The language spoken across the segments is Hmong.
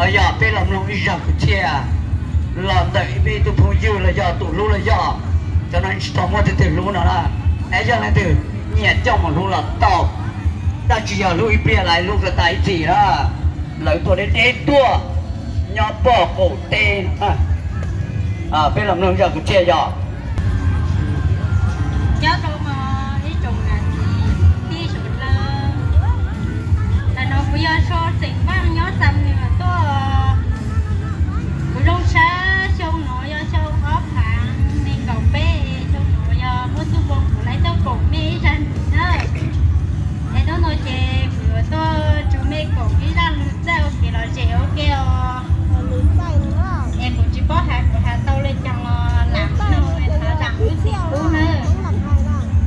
Yog peb los mloog ib zag kwv txhiaj los ntawm ib tug phooj ywg los yog tus hlub los yog, cov no tsis tau muaj leej twg hlub no na, es yog leej twg nyiam coj mus hlub los tau, tab sis yog hlub ib pliag lawv hlub tau tas ib txhis na. Lawv tuaj deb deb tuaj nyob pog qaum teb no. Peb los mloog zaj kwv txhiaj yog. Nyob zoo os ib tsoom niam txiv tij sawv daws. Ntawm no kuv yog Sau xeem Vaj nyob Xam Nwm tuaj. Kuv zoo sab xyoo no yog xyoo ob phav nees nkaum peb, xyoo no yog muaj txuj npoo kuv lawv tuaj koom mej ib zag ntxiv na. Es hnub no ces kuv yuav tuaj nrog mej koom ib zaj lus txawj ua kev lom zem ua ke os. Es kuv tsis paub hais kuv hais tau li cas los lam mloog es thov zam lub txim pub nawb.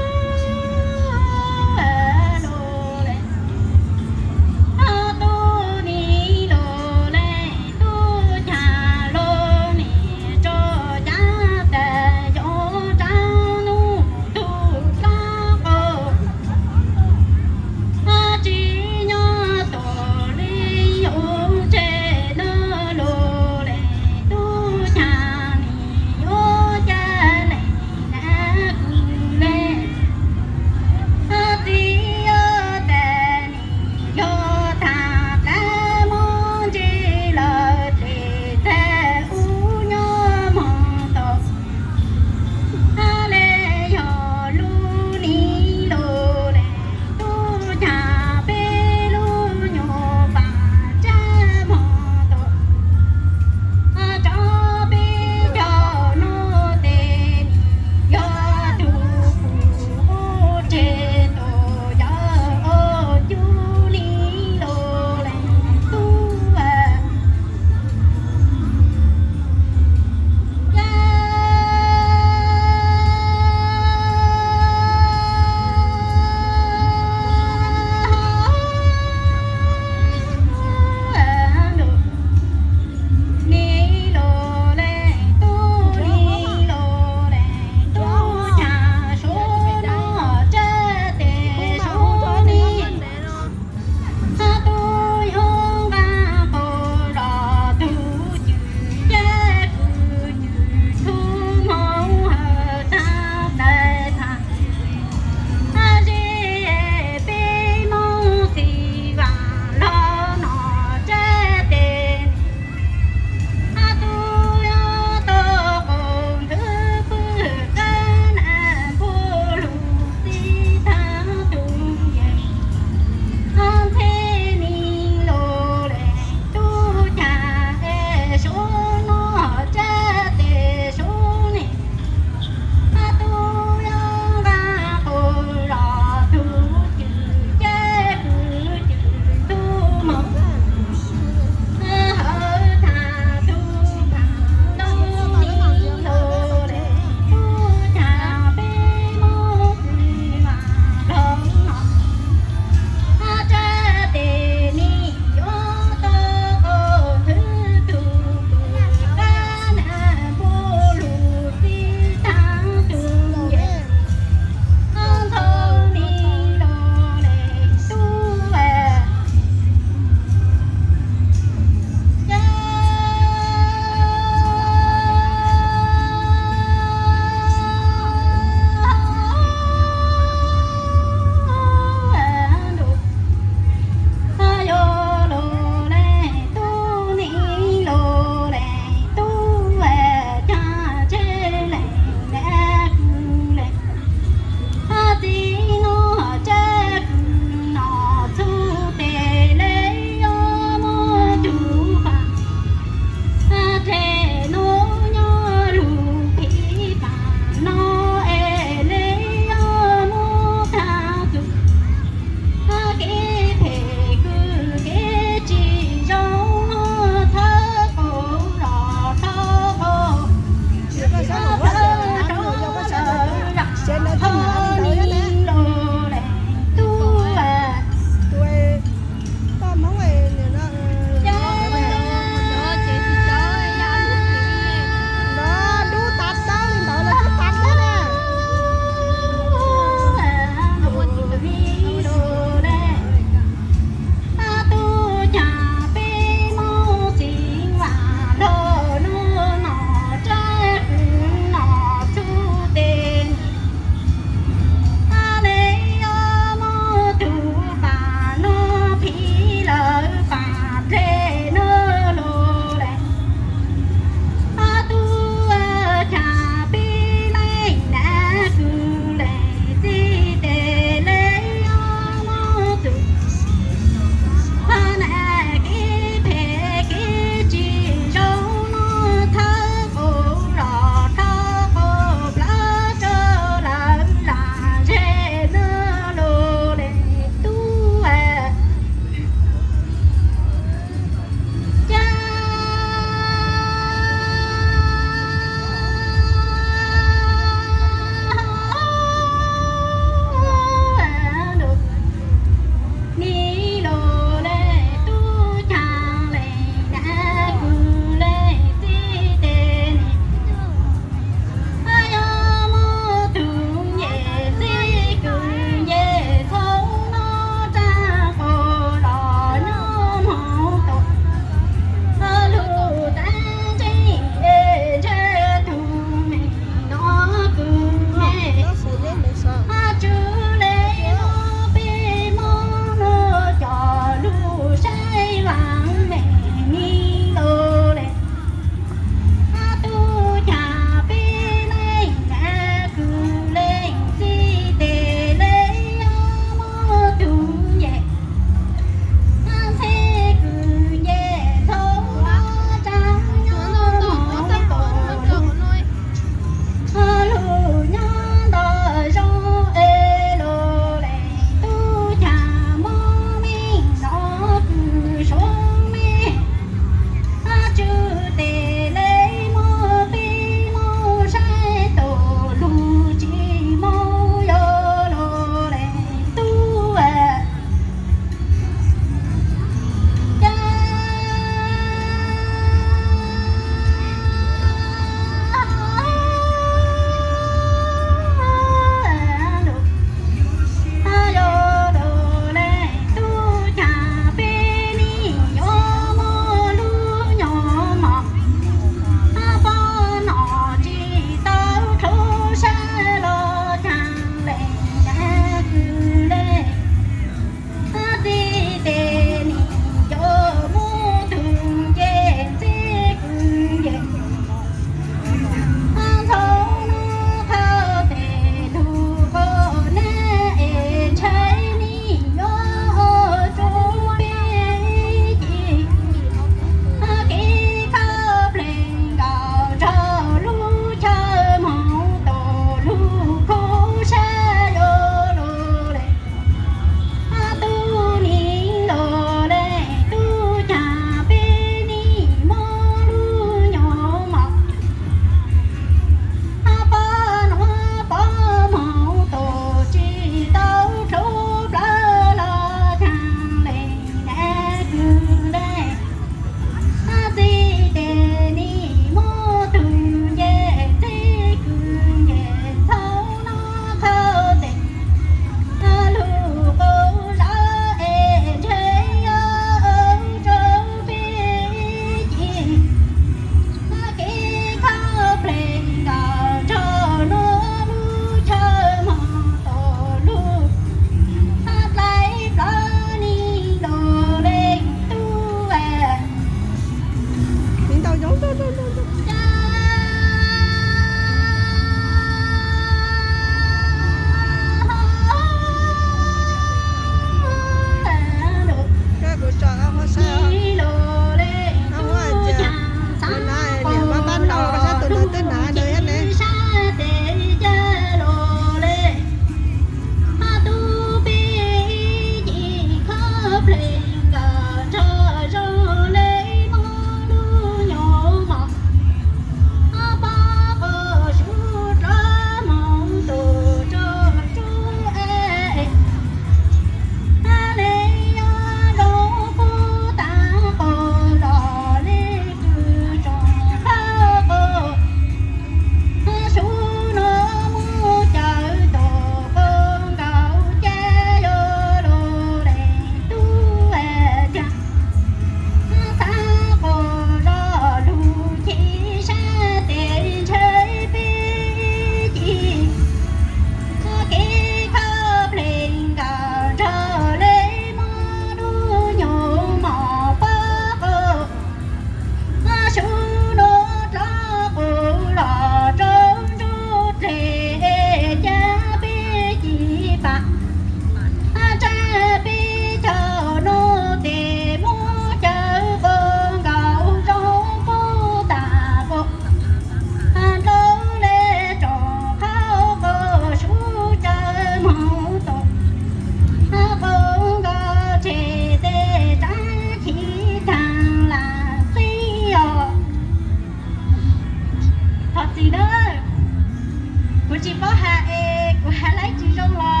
Tsis paub has es kuv has laib tsis zoo los